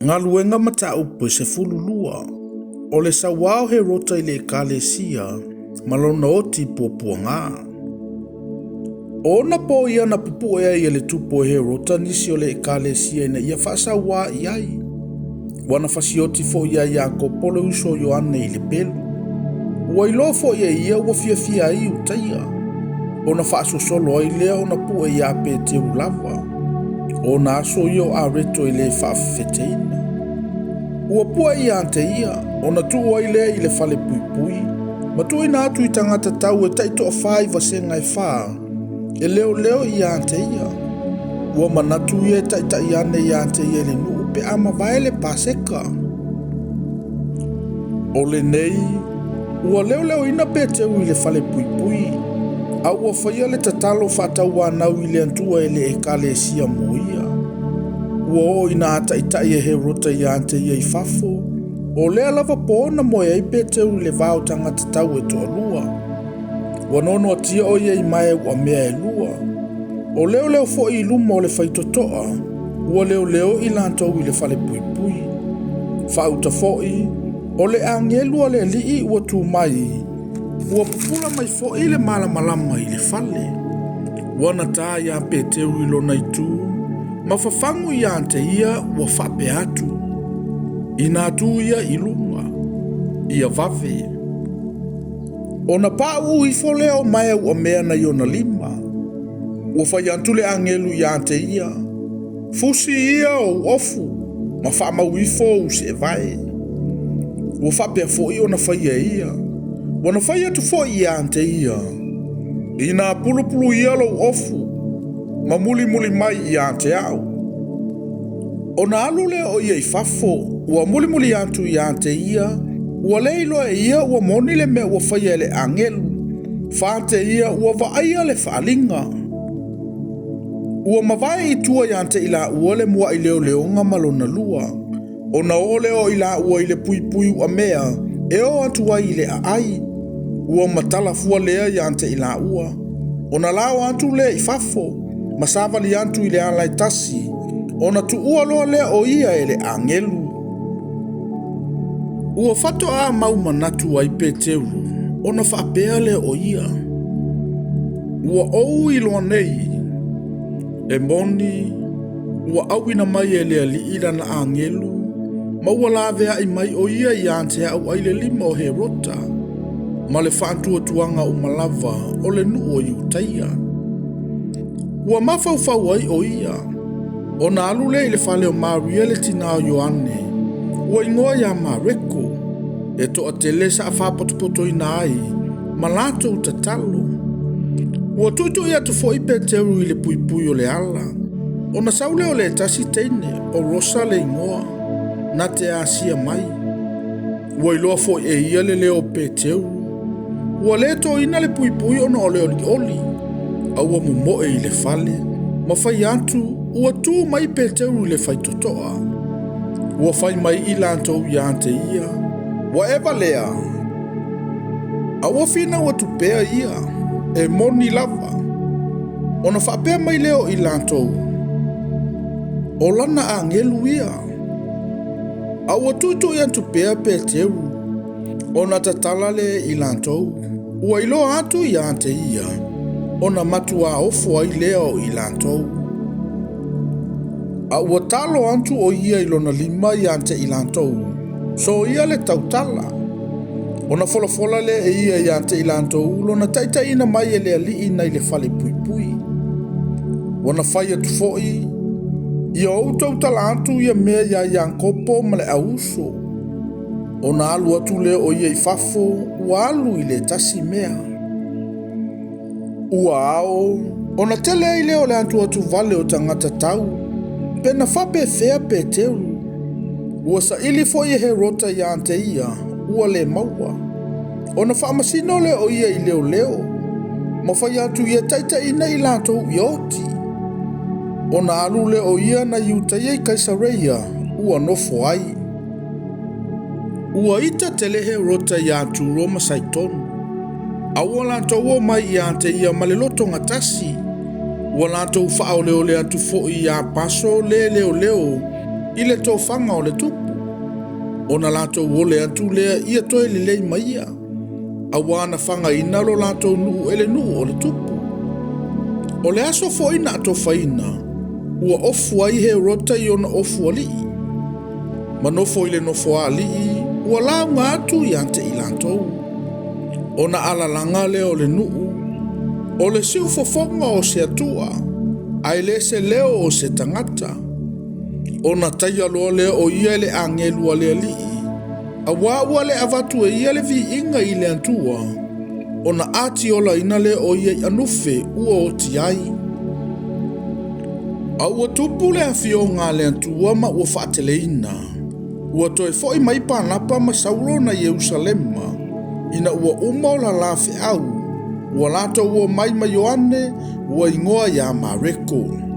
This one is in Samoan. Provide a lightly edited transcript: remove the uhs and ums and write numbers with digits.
Galuega Mataupu e 12, o le sauā o Herota i le Ekalesia ma lona oti puapuagā. O ona pō ia na pupue ai e le tupu o Herota nisi o le Ekalesia ina ia faasauā i ai. Ua na fasioti foi ia Iakopo le uso o Ioane i le pelu. Ua iloa foi e ia ua fiafia ai Iutaia, ona faasosolo ai lea ona pue iā Peteru lava. O ona aso ia o areto e le faafefeteina. Ua pue ia te ia, ona tuu ai lea i le fale puipui, ma tuuina atu i tagata tau e taitoafa i vasega e fa, e leoleo ia te ia. Ua manatu ia e taitai ane ia te ia i le nuu pe a mavae le Paseka. O lenei, ua leoleoina Peteru i le fale puipui, a ua faia le tatalo faatauanau i le Atua e le Ekalesia mo ia. Ua oo ina ataitai e Herota ia te ia i fafo, o lea lava pō na moe ai Peteru i le va o tagata tau e toalua. Ua noanoatia o ia i mae uamea e lua. O leoleo foi i luma o le faitotoa, ua leoleo i latou i le fale puipui. Faauta foi, o le agelu a le alii ua tu mai, ua pupula mai foi le malamalama i le fale. Ua na tā iā Peteru i lona itu, ma fafagu ia te ia ua faapea atu, Inā tu ia i luga, ia vave. Ona pauu ifo lea o mae uamea nai ona lima. Ua fai atu le agelu ia te ia, Fusi ia ou ofu, ma faamau ifo ou seevae. Ua faapea foi ona faia e ia. Ua na fai atu foi ia te ia, Inā pulupulu ia lou ofu, ma mulimuli mai ia te au. Ona alu lea o ia i fafo, ua mulimuli atu ia te ia, ua le iloa e ia ua moni le mea ua faia e le agelu, fa te ia ua vaaia le faaaliga. Ua mavae i tua ia te i laua le muai leoleoga ma lona lua, ona oo lea o i laua i le puipui uamea e oo atu ai i le aai. Ua matala fua lea ia te i laua, ona lao atu lea i fafo, ma savali atu i le ala e tasi, ona tuua loa lea o ia e le agelu. Ua faatoa mau manatu ai Peteru, ona faapea lea o ia, Ua ou iloa nei, e moni, ua auina mai e le Alii lana agelu, ma ua laveai mai o ia ia te au ai le lima o Herota, ma le faatuatuaga uma lava o le nuu o Iutaia. Ua mafaufau ai o ia, ona alu lea i le fale o Maria le tinā o Ioane, ua igoa iā Mareko, e toatele sa faapotopotoina ai ma latou tatalo. Ua tuitui atu foi Peteru i le puipui o le ala, ona sau lea o le tasi teine, o Rosa le igoa, na te asia mai. Ua iloa foi e ia le leo o Peteru. Ua le toina le puipui ona o le olioli, a ua momoe i le fale, ma fai atu ua tu mai Peteru i le faitotoa. Ua fai mai i latou ia te ia, Ua e valea, a ua finau atu pea ia, e moni lava. Ona faapea mai lea o i latou, O lana agelu ia. A ua tuitui atu pea Peteru, ona tatala lea i latou, ua iloa atu ia te ia, ona matuā ofo ai lea o i latou. A ua talo atu o ia i lona lima ia te i latou, soia le tautala. Ona folafola lea e ia ia te i latou lona taitaiina mai e le alii nai le fale puipui. Ua na fai atu foi, Ia ou tautala atu ia mea iā Iakopo ma le au uso. Ona alu atu lea o ia i fafo, ua alu i le tasi mea. Ua ao, ona tele ai lea o le atuatu vale o tagata tau, pe na faapefea Peteru. Ua saili foi e Herota ia te ia, ua le maua. Ona faamasino lea o ia i leoleo, ma fai atu ia taitaiina i latou ia oti. Ona alu lea o ia na Iutaia i Kaisareia, ua nofo ai. Ua ita tele Herota iā Turo ma Saitonu, a ua latou omai ia te ia ma le loto gatasi. Ua latou faaoleole atu foi iā Paso le leoleo i le tofaga o le tupu. Ona latou ole atu lea ia toe lelei mai ia, auā na fagaina lo latou nuu e le nuu o le tupu. O le aso foi na atofaina, ua ofu ai Herota i ona ofu alii, ma nofo i le nofoa alii, ua lauga atu ia te i latou. Ona alalaga lea o le nuu, o le siufofoga o se Atua, ae le se leo o se tagata. Ona taia loa lea o ia e le agelu a le alii, auā ua le avatu e ia le viiga i le Atua, ona atiolaina lea o ia i anufe ua oti ai. A ua tupu le afioga a le Atua ma ua faateleina, ua toe foi mai Panapa ma Saulo na Ierusalema, ina ua uma o la feau, ua latou o mai ma Ioane, ua igoa ia Mareko.